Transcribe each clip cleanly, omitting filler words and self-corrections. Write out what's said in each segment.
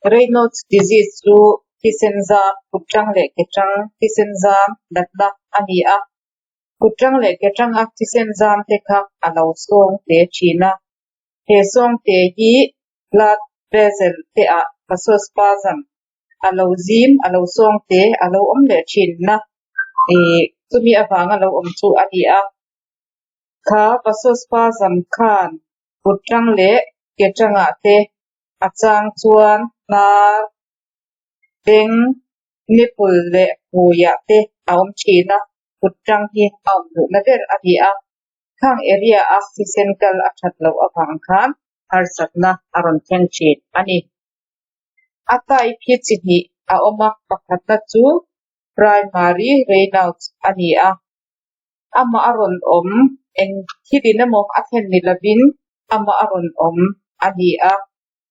Raynaud's disease chu thisen zam, kut tang leh ke tang thisen zam natna a ni a. Kut tang leh ke tanga thisen zam te kha a lo sawng te thin a. He sawng te hi blood vessel te ah vasospasm a lo zim, a lo sawng te a lo awm leh thin na ih chumi avanga lo awm chu a ni a. Kha vasospasm khan kut tang leh ke tangah te a chang chuan hnar, beng, nipple leh hmuiah te a awm thin a, kut tang hi a awm duhna ber a ni a. Khang area a thisen kal a that loh avang khan harsatna a rawn thleng thin a ni. A type hi chi hnih a awm a, pakhatna chu primary Raynaud's a ni a. Amah a rawn awm eng thilin emaw a thlen ni lovin amah a rawn awm a ni a,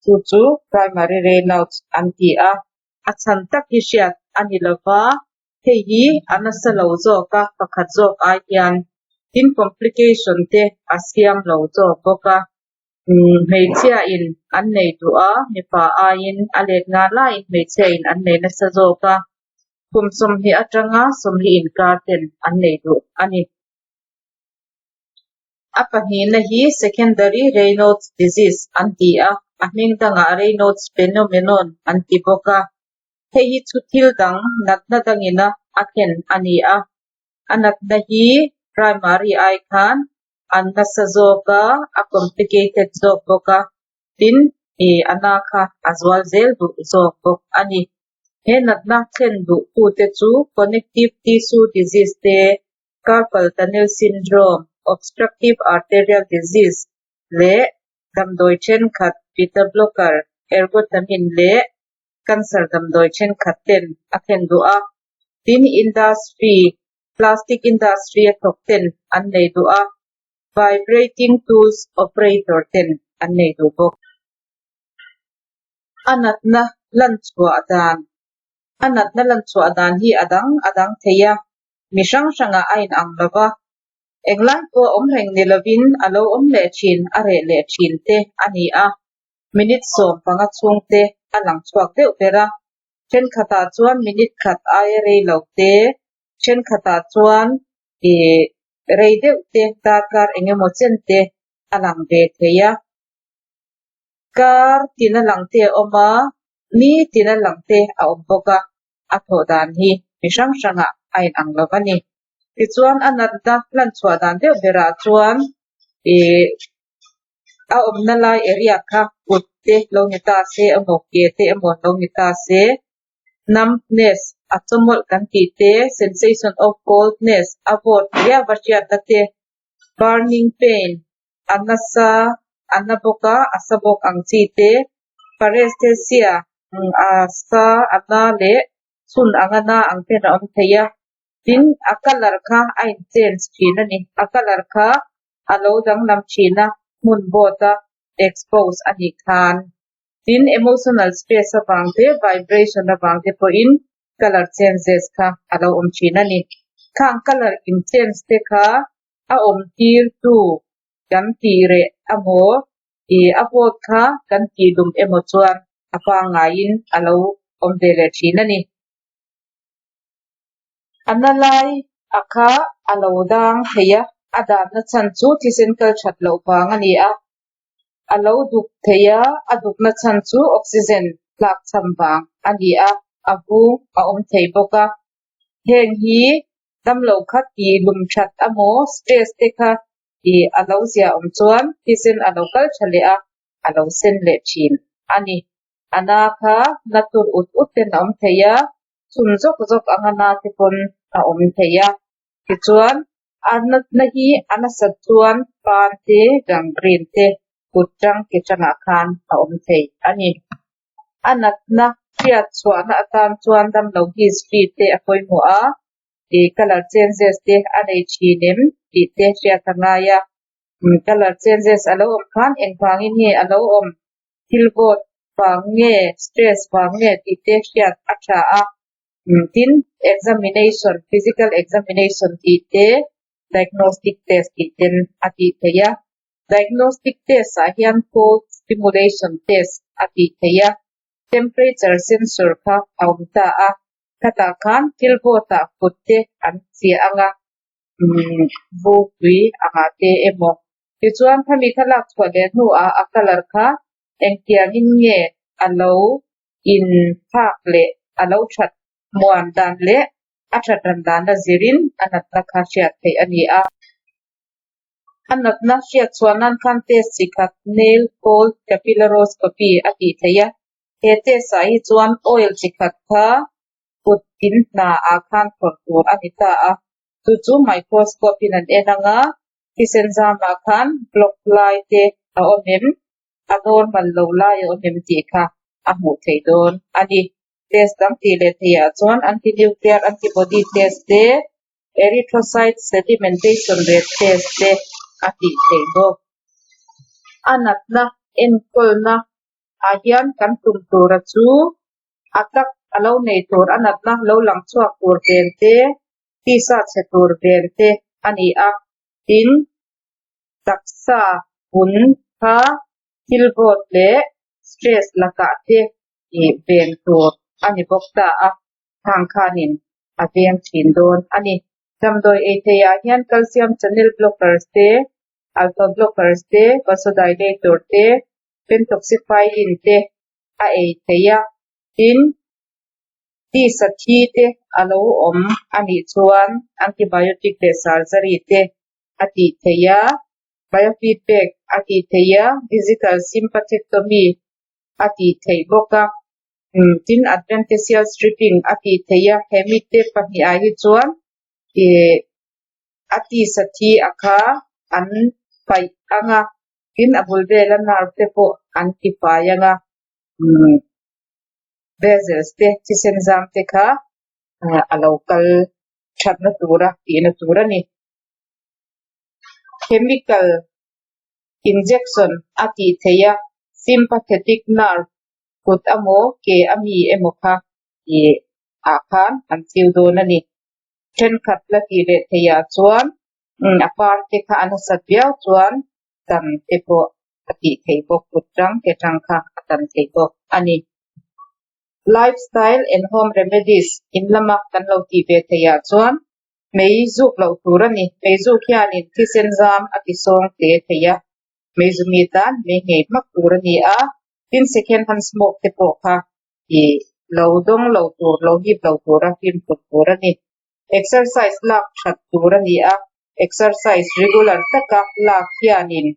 chu chu primary Raynaud's an ti a. A chhan tak hi hriat a ni lova, hei hi a nasa lo zawk a, pakhat zawk ai hian tin complication te a siam lo zawk bawk a. Hmeichhia in an nei duh a, mipa aiin a let nga laiin hmeichhia in an nei nasa zawk a. Kum 20 atanga 40 inkar ten an nei duh a ni. A pahnihna hi secondary Raynaud's disease an ti a, a hming dangah Raynaud's phenomenon an ti bawk a. Hei hi chu thil dang natna dangina a thlen a ni a. A natna hi primary ai khan an nasa zawk a, a complicated zawk bawk a, tin ih a na kha a zual zel duh zawk bawk a ni. He natna thlen duh tute chu connective tissue disease te, carpal tunnel syndrome, obstructive arterial disease leh damdawi thenkhat beta blocker, ergotamine leh cancer damdawi thenkhat ten a thlen duh a. Tin industry, plastic industry a thawk ten an nei duh a, vibrating tools operator ten an nei duh bawk. A natna lan chhuah dan A natna lan chhuah dan hi a dang a dang thei a, mi hrang hrangah a inang lo va. Englai pawh awm reng ni lovin a lo awm leh thin, a reh leh thin te a ni a. Minute 15 chhung te a lang chhuak deuh ber a. Thenkhatah chuan minute khat aia rei lo te, thenkhatah chuan ih rei deuh te, darkar eng emaw chen te a lang ve thei a. Kar tina lang te a awm a, ni tina lang te a awm bawk a, a thawh dan hi mi hrang hrangah a inang lo a ni. Tichuan a natna lan chhuah dan deuh berah chuan ih a awmna lai area kha kut te lo ni ta se emaw ke te emaw lo ni ta se, numbness a chawmawlh kan tih te, sensation of coldness a vawt riau a hriatna te, burning pain a nasa a na bawk a, a sa bawk ang chi te, paresthesia a sa a na leh chhun anga na ang ten a awm thei a. Tin, a colour kha a in change thin a ni. A colour kha a lo danglam thin a, hmun vawt a expose a nih khan. Tin, emotional stress avang te, vibration avang te pawhin colour changes kha a lo awm thin a ni. Khang colour in change te kha a awm tir tu kan tih reh emaw ih a vawt kha kan tih lum emaw chuan a pangngaiin a lo awm ve leh thin a ni. A na lai a kha a lo dang thei a, a danna chhan chu thisen kal that loh vang a ni a. A lo duk thei a, a dukna chhan chu oxygen tlak cham vang a ni a, a vung a awm thei bawk a. Heng hi damlo kha tih lum that emaw stress te kha ih a lo zia awm chuan thisen a lo kal tha leh a, a lo sen leh thin a ni. A na kha na tur ut ut ten a awm thei a, chhun zawk zawk anga na te pawn a awm thei a. Tichuan a natna hi a nasat chuan pan te, gangrene te, kut tang ke tangah khan a awm thei a ni. A natna hriat chhuahna atan chuan damlo history te a pawimawh a, ih colour changes te a nei thin em tih te hriat a ngai a. Colour changes a lo awm khan engvangin nge a lo awm? Thil vawt vang nge stress vang nge tih te hriat a tha a. Tin, examination, physical examination tih te, diagnostic test tih ten a tih theih a. Diagnostic test ah hian cold stimulation test a tih theih a. Temperature sensor kha a awm ta a, khatah khan thil vawtah kut te an chiah ang a, umm vupui angah te emaw. Tichuan khami kha lak chhuah leh hnuah a colour kha engtiangin nge a lo inphak leh a lo that muan dan leh a that ran dana zirin a natna kha hriat theih a ni a. A natna hriat chhuah nan khan test chi khat nail fold capillaroscopy a tih theih a. He test ah hi chuan oil chi khat kha kut in hna ah khan phawrh tur a ni ta a. Chu chu microscope in an en ang a, thisen zamah khan block lai te a awm em, a normal lo lai a awm em tih kha a hmuh theih dawn a ni. Test dang tih leh theih ah chuan anti-nuclear antibody test te, Erythrocyte sedimentation rate test te a tih theih bawk. A natna enkawlna ah hian kan tum tura chu a tak a lo nei tur a natna lo lang chhuak tur ven te, tisa chhe tur ven te a ni a, tin taksa vun kha thil vawt leh stress lakah te ih ven tur a ni bawk ta a. Khang khanin a veng thin dawn a ni. Damdawi ei theihah hian calcium channel blockers te, alpha blockers te, vasodilator te, pentoxifylline te a ei theih a. Tin, tisa thi te a lo awm a nih chuan antibiotic leh surgery te a tih theih a, biofeedback a tih theih a, digital sympathectomy a tih theih bawk a. Tin, adventitial stripping a tih theih a, he mite pahnihah hi chuan ih a tisa thi a kha an paih ang a, tin a bul vela nerve te pawh an ti fai ang a, vessels te thisen zam te kha a lo kal thatna tura tihna tur a ni. Chemical injection a tih theih a, sympathetic nerve kut amaw ke a mi emaw kha ih ah khan an chiu dawn a ni. Thenkhat la tih leh theih ah chuan a par te kha a nasat viau chuan tan te pawh a tih theih bawk, kut tang ke tang kha a tan theih bawk a ni. Lifestyle and home remedies in lama kan lo tih ve theih ah chuan mei zuk loh tur a ni. Mei zuk hianin thisen zam a ti sawng hle thei a, mei zumi tan mei nghei hmak tur a ni a. Tin second hand smoke te pawh kha ih lo dawng lo tur, lo hip lo tura fimkhur tur a ni. Exercise lak that tur a ni a, exercise regular taka lak hianin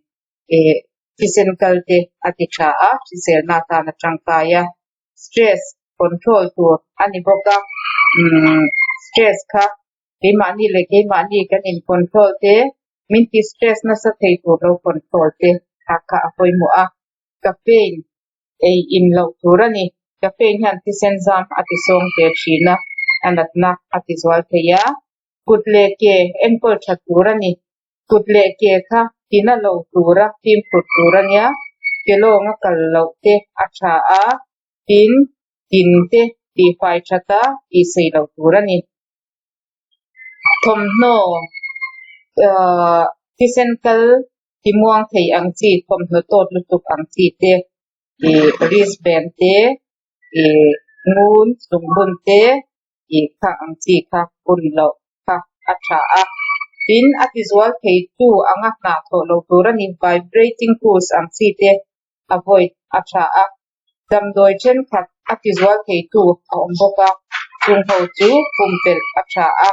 ih thisen kal te a ti tha a, hriselna atan a tangkai a. Stress control tur a ni bawk a, umm stress kha keimahni leh keimahni kan in control te, min ti stress nasa thei tur lo control te kha kha a pawimawh a. Caffeine ei in loh tur a ni. Caffeine hian thisen zam a ti sawng ve thin a, a natna a ti zual thei a. Kut leh ke enkawl tha tur a ni. Kut leh ke kha tina lo tura fimkhur tur a nia. Ke lawnga kal loh te a tha a, tin tin te tihfai that a tihsei loh tur a ni. Thawmhnaw thisen kal timuang thei ang chi, thawmhnaw tawt lutuk ang chi te, ih wristband te, ih ngun zungbun te, ih kha ang chi kha bun loh kha a tha a. Tin, a tizual thei tu anga hnah thawh lo tur a ni, vibrating tools ang chi te avoid a tha a. Damdawi thenkhat a tizual thei tu a awm bawk a, chung ho chu pumpelh a tha a,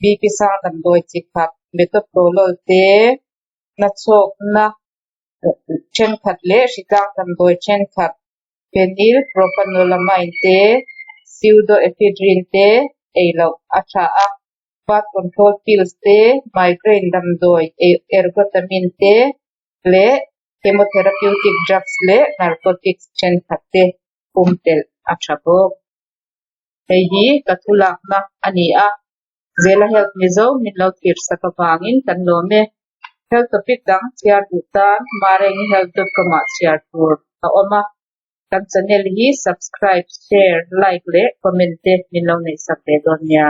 BP sang damdawi chi khat, metoprolol te, nachhawkna thenkhat leh hritlang damdawi thenkhat, phenylpropanolamine te, pseudoephedrine te ei loh a tha a, birth control pills te, migraine damdawi ergotamine te leh Chemotherapeutic drugs leh narcotics thenkhat te pumpelh a tha bawk. Hei hi ka thu lakna a ni a, Zela Health Mizo min lo thlir sak avangin kan lawm e. Health topic dang chhiar duh tan marengihealth.com ah chhiar tur a awm a. Kan channel hi subscribe, share, like leh comment te min lo neihsak ve dawn nia.